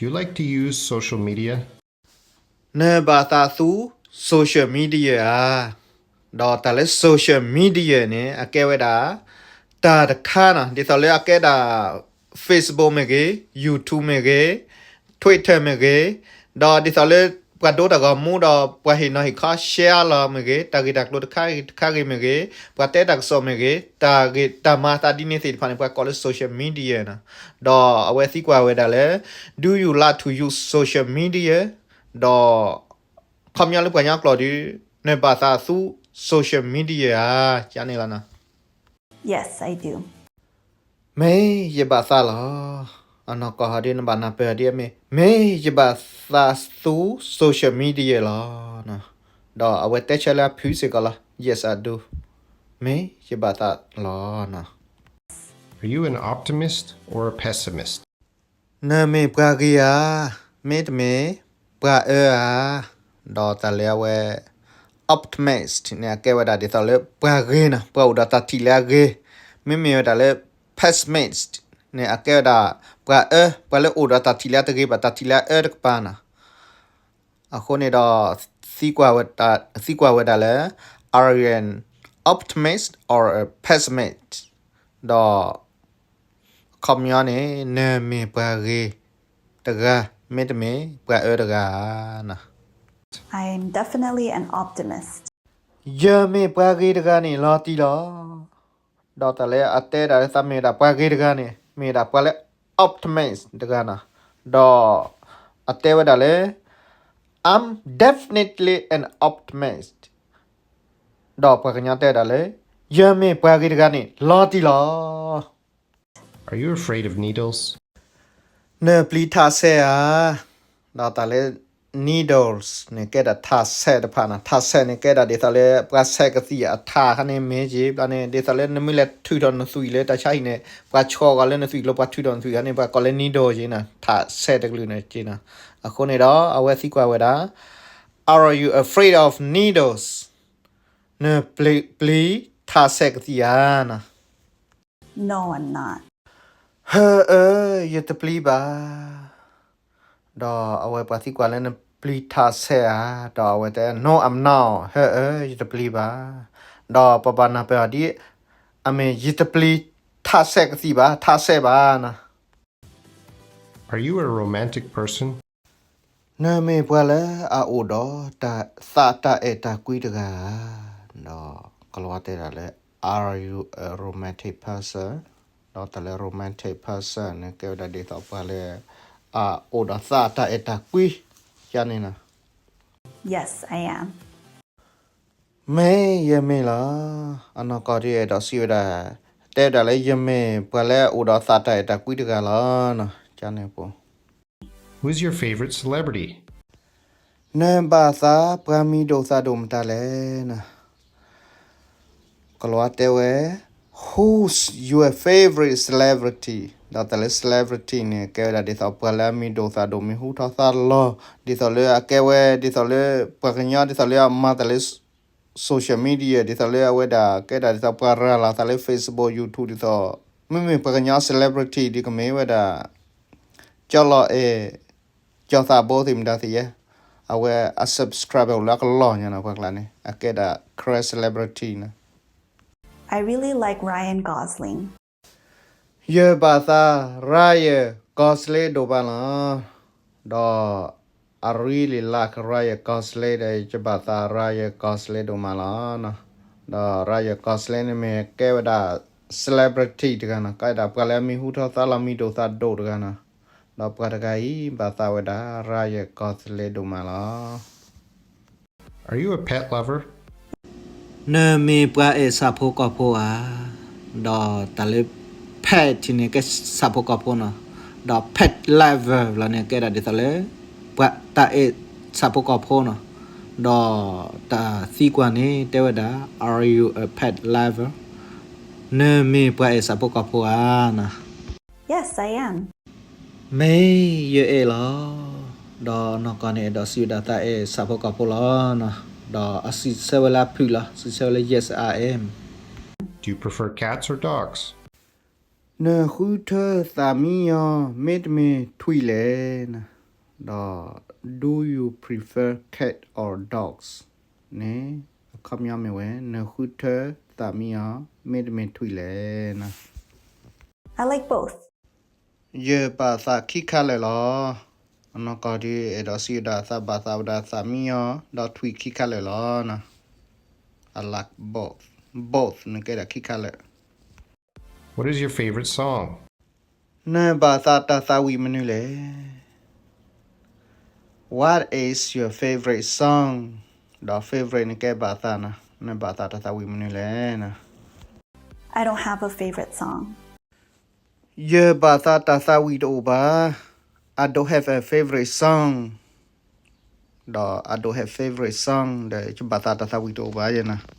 Do you like to use social media? နဘၣ်သးသူ social media ဧါ. ဒီးတၢ်လၢ social media န့ၣ် အကဲဝဲဒၣ် တၢ်တခါနီၤ, ဒ်သိးလၢအကဲဒၣ် Facebook မ့ၢ်ဂ့ၤ, YouTube မ့ၢ်ဂ့ၤ, Twitter မ့ၢ်ဂ့ၤ, ဒီးဒ်သိးလၢ ပှၤဒိတၢ်ဂီၤမူဒီး ပှၤဟ့ၣ်နီၤဟ့ၣ်ခီ share လီၤမ့ၢ်ဂ့ၤ, တၢ်ဂ့ၢ်တၢ်ကျိၤတခါဂ့ၤတခါဂ့ၤမ့ၢ်ဂ့ၤ, ပှၤတဲတၢ်ကစီၣ်မ့ၢ်ဂ့ၤ, တၢ်ဂ့ၢ်တၢ်မၤသးဒ်န့ၣ်သ့ၣ်တဖၣ်န့ၣ် ပှၤကိးလၢ social media နီၤ. ဒီးအဝဲသံကွၢ်ဝဲဒၣ်လၢ Do you like to use social media? ဒီး ခီပညီလၢပှၤကညီကျိာ်ဒီး နဘၣ်သးသူ social media ဧါ, ကန့ၣ်လီၤနီၤ. Yes, I do. မ့ၢ်ယဘၣ်သးလီၤ. အနီၢ်ကီၢ်ဟီဒ်နဘၣ်နၢ်ပၢၢ်ဒ်အမ့ၢ် မ့ၢ်ယဘၣ်သးသူ social media လီၤ. ဒီးအဝဲတဲဆၢလၢအဖုစ့ၢ်ကီးလီၤ. Yes, I do. မ့ၢ်ယဘၣ်သးလီၤနီၤ. Are you an optimist or a pessimist? နမ့ၢ်ပှၤဂ့ၤဧါ, မ့တမ့ၢ်ပှၤအၢဧါ. ဒီးတၢ်လၢအဝဲ optimist န့ၣ် အကဲဝဲဒၣ်ဒ်သိးလၢပှၤဂ့ၤနီၤ, ပှၤအိၣ်ဒီးတၢ်ထံၣ်လၢအဂ့ၤ, မ့မ့ၢ်ဝဲဒၣ်လၢ pessimist န့ၣ် အကဲဝဲဒၣ် ပှၤအၢ, ပှၤလၢအိၣ်ဒီးတၢ်ထံၣ်လၢအတဂ့ၤဘၣ်, တၢ်ထံၣ်လၢအအၢတကပၤနီၤ. အဃိန့ၣ်ဒီး သံကွၢ်ဝဲဒၣ်လၢ Are you an optimist or a pessimist? ဒီး အခီပညီန့ၣ် နမ့ၢ်ပှၤဂ့ၤတဂၤ မ့တမ့ၢ်ပှၤအၢတဂၤဧါ. I'm definitely an optimist. ယမ့ၢ်ပှၤဂ့ၤတဂၤန့ၣ် လီၤတံၢ်လီၤ. ဒီးတၢ်လၢအတဲဒၣ်လၢသးမ့ၢ်ဝဲဒၣ်ပှၤဂ့ၤတဂၤန့ၣ် မ့ၢ်ဝဲဒၣ်ပှၤလၢ optimist တဂၤနီၤ. ဒီးအတဲဝဲဒၣ်လၢ I'm definitely an optimist. ဒီးပှၤကညီတဲဝဲဒၣ်လၢ ယမ့ၢ်ပှၤဂ့ၤတဂၤန့ၣ် လီၤတံၢ်လီၤ. Are you afraid of needles? နပျံၤထးဆဲးဧါ. ဒီးတၢ်လၢ needles န့ၣ် ကဲဒၣ်ထးဆဲးတဖၣ်နီၤ. ထးဆဲးန့ၣ် ကဲဒၣ်ဒ်သိးလၢ ပှၤဆဲးကသံၣ်အထးခါန့ၣ်မ့ၢ်က့ၤ ဘျီန့ၣ် ဒ်သိးလၢနမ့ၢ်လဲၤထုးထီၣ်နသွံၣ်လၢတၢ်ဆါဟံၣ်န့ၣ် ပှၤဆီၣ်ဂီၤလၢနသွံၣ်ကျိၤ ပှၤထုးထီၣ်နသွံၣ်ခါန့ၣ် ပှၤကိးလၢ needle က့ၤနီၤ. ထးဆဲးတကလုာ်န့ၣ်က့ၤနီၤ. အဃိန့ၣ်ဒီး အဝဲသံကွၢ်ဝဲဒၣ် Are you afraid of needles? နပျံၤထးဆဲးကသံၣ်ဧါနီၤ. No, I'm not. ဟၢအၢ, ယတပျံၤဘၣ်. ဒီးအဝဲပှၤသံကွၢ်လၢနပျံၤထးဆဲးဧါ, ဒီးအဝဲတဲ No, I'm not. ဟၢအၢ, ယတပျံၤဘၣ်. ဒီးပဘၣ်နၢ်ပၢၢ်အီၤဒ် အမ့ၢ်ယတပျံၤထးဆဲးကသံၣ်ဘၣ်, ထးဆဲးဘၣ်နီၤ. Are you a romantic person? နမ့ၢ်ပှၤလၢအအိၣ်ဒီးတၢ်သးတၢ်အဲၣ်တၢ်ကွံတဂၤဧါ. ဒီးကလီၤဝါတဲဒၣ်လၢ Are you a romantic person? ဒီးတၢ်လၢ romantic person န့ၣ် ကဲဝဲဒၣ်ဒ်သိးပှၤလၢ အအိၣ်ဒီးသးတၢ်အဲၣ်တၢ်ကွံ ယန့ၣ်နီၤ. Yes, I am. မ့ၢ်ယမ့ၢ်လီၤ. အနီၢ်ကီၢ်ဒ်အဲၣ်ဒိးစံးဝဲဒၣ်, တဲဝဲဒၣ်လၢယမ့ၢ်ပှၤလၢအအိၣ်ဒီးသးတၢ်အဲၣ်တၢ်ကွံတဂၤလီၤ. ကန့ၣ်ပူၤ Who's your favorite celebrity? နဘၣ်သးပှၤမံၤဒိၣ်သးဒိၣ်မတၤလဲၣ်နီၤ. ကလီၤဝါတဲဝဲ Who's your favorite celebrity? ဒီးတၢ်လၢ celebrity န့ၣ် ကဲဝဲဒၣ်ဒ်သိးပှၤလၢအမံၤဒိၣ်သးဒိၣ် မံၤဟူထီၣ်သါလီၤ, ဒ်သိးလၢအကဲဝဲ ဒ်သိးလၢ ပှၤကညီ ဒ်သိးလၢအမၤတၢ်လၢ social media ဒ်သိးလၢအဝဲဒၣ်ကဲဒၣ်ဒ်သိးပှၤရၤလီၤသးလၢ Facebook, YouTube ဒ်သိး မ့မ့ၢ်ပှၤကညီ celebrity ဒ်ကမ့ၢ်ဝဲဒၣ် ကၠီလီၤအဲၣ်, ကၠီသးဘိသ့ၣ်မတၤသ့ၣ်ယဲ, အဝဲအ subscriber အိၣ်လၢအကလီၢ်ညါနီၤ ပှၤကျါန့ၣ် အကဲဒၣ် Karen celebrity နီၤ. I really like Ryan Gosling. ယဘၣ်သး Ryan Gosling ဒိၣ်မးလီၤ. ဒီး I really like Ryan Gosling ဒီး ယဘၣ်သး Ryan Gosling ဒိၣ်မးလီၤ. ဒီး Ryan Gosling န့ၣ်မ့ၢ်ကဲဝဲဒၣ် celebrity တဂၤနီၤ, ကဲဒၣ်ပှၤလၢအမံၤဟူထီၣ်သါလီၤ မံၤဒိၣ်သးဒိၣ်တဂၤနီၤ. ဒီးပှၤတဂၤအံၤ ဘၣ်သးဝဲဒၣ် Ryan Gosling ဒိၣ်မးလီၤ. Are you a pet lover? နမ့ၢ်ပှၤအဲၣ်ဆၣ်ဖိကီၢ်ဖိဧါ. ဒီးတၢ်လၢ pet န့ၣ် ကဲဆၣ်ဖိကီၢ်ဖိနီၤ. ဒီး pet lover လီၤန့ၣ် ကဲဒၣ်ဒ်သိးလၢ ပှၤတၢ်အဲၣ်ဆၣ်ဖိကီၢ်ဖိနီၤ. ဒီးတၢ်သံကွၢ်န့ၣ် တဲဝဲဒၣ် Are you a pet lover? နမ့ၢ်ပှၤအဲၣ်ဆၣ်ဖိကီၢ်ဖိဧါနီၤ. Yes, I am. မ့ၢ်ယအဲၣ်လီၤ. ဒီးနီၢ်ကီၢ်န့ၣ် အဲၣ်ဒိးစံးဝဲဒၣ်သးအဲၣ်ဆၣ်ဖိကီၢ်ဖိလီၤ. ဒီးအစံးဆၢဝဲလၢအဖုၣ်လီၤ. စံးဆၢဝဲလၢ Yes, I am. Do you prefer cats or dogs? နဃုထၢသးမံယီၤ မ့တမ့ၢ်ထွံၣ်လဲၣ်. ဒီး Do you prefer cat or dogs န့ၣ် အခီပညီမ့ၢ်ဝဲ နဃုထၢသးမံယီၤ မ့တမ့ၢ်ထွံၣ်လဲၣ်. I like both. ယဘၣ်သးခံခါလၢာ်လီၤ. အနီၢ်ကီၢ်ဒုး အဲၣ်ဒိးစံးဝဲဒၣ် သးဘၣ်သးဝဲဒၣ်သးမံယီၤ ဒီးထွံၣ်ခံခါလၢာ်လီၤ. I like both. Both န့ၣ်ကဲဒၣ်ခံခါလၢာ်. What is your favorite song? နဘၣ်သးတၢ်သးဝံၣ်မနုၤလဲၣ်. What is your favorite song? ဒီး favorite န့ၣ်ကဲဘၣ်သးနီၤ, နဘၣ်သးတၢ်သးဝံၣ်မနုၤလဲၣ်. I don't have a favorite song. ယဘၣ်သးတၢ်သးဝံၣ်တအိၣ်ဘၣ်. I don't have a favorite song. ဒီး I don't have favorite song ဒီး ယဘၣ်သးတၢ်သးဝံၣ်တအိၣ်ဘၣ်ယဲနီၤ.